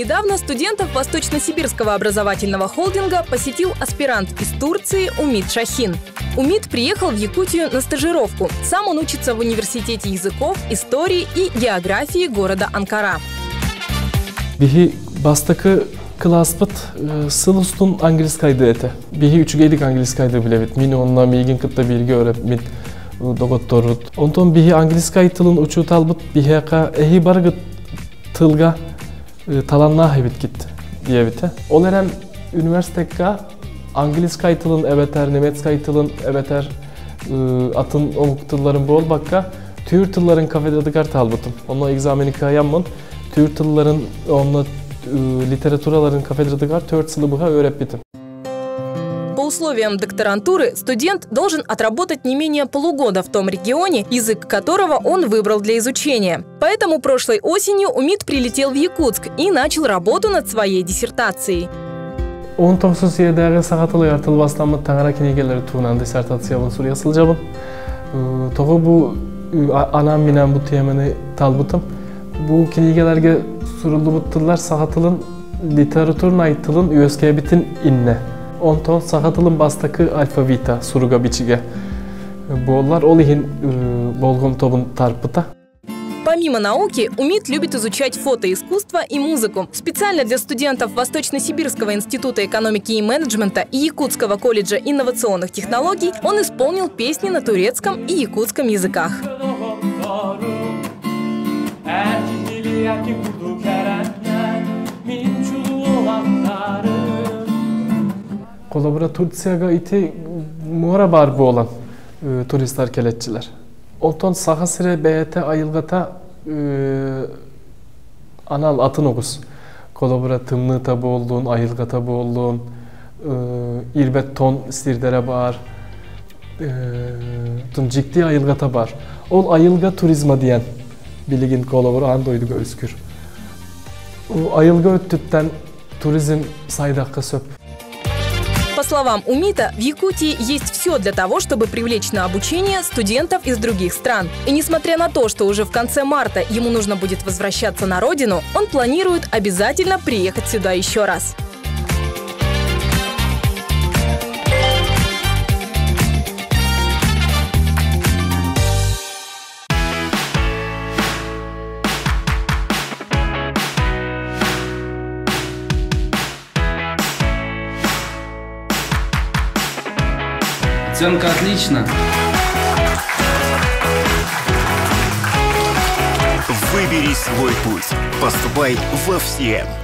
Недавно студентов Восточно-Сибирского образовательного холдинга посетил аспирант из Турции Умит Шахин. Умит приехал в Якутию на стажировку. Сам он учится в Университете языков, истории и географии города Анкара. Биһи бастакы кылааспыт сыл устун английскайды этэ. Биһи үчүгэйдик английскайды билэбит. Мин онно миигин кытта бииргэ үөрэппит доҕотторбут. Онтон биһи английскай тылын учууталбыт биһиэхэ эһи барыгыт тылга таланнаах эбиткит диэбитэ. Ол эрэн университекка английскай тылын эбэтэр немецкай тылын эбэтэр атын омук тылларын буолбакка түүр тылларын кафедратыгар талбытым. Онно экзамени кыайаммын түүр тылларын онно литератураларын кафедратыгар 4 сылы быһа үөрэппитим. По условиям докторантуры студент должен отработать не менее полугода в том регионе, язык которого он выбрал для изучения. Поэтому прошлой осенью Умит прилетел в Якутск и начал работу над своей диссертацией. 19 үйэтээҕи саха тылыгар тылбаастаммыт таҥара кинигэлэри туһунан диссертациябын суруйа сылдьабын. Тоҕо бу анаан-минээн бу тиэмэни талбытым. Бу кинигэлэргэ суруллубут тыллар саха тылын литературнай тылын үөскээбитин иннэ. Онтон саха тылын бастакы алфавита суруга бичигэ буоллар, ол иһин болҕомтобун тарпыта. Помимо науки, Умит любит изучать фотоискусство и музыку. Специально для студентов Восточно-Сибирского института экономики и менеджмента и Якутского колледжа инновационных технологий он исполнил песни на турецком и якутском языках. Холобура Турцияга ити муора баар буолан туристар кэлээччилэр. Онтон Саха сирэ бэйэтэ айылҕата анал атын оҕус. Холобура тымныыта буоллун, айылҕата буоллун, ирбэт тоҥ сирдэрэ баар, дьикти айылҕата баар. Ол айылҕа туризма диэн билигин холобур аан дойдуга үөскүүр. Айылҕа өттүттэн туризм сайдыахха сөп. По словам Умита, в Якутии есть все для того, чтобы привлечь на обучение студентов из других стран. И несмотря на то, что уже в конце марта ему нужно будет возвращаться на родину, он планирует обязательно приехать сюда еще раз. Оценка отлично. Выбери свой путь. Поступай во ВСИЭМ.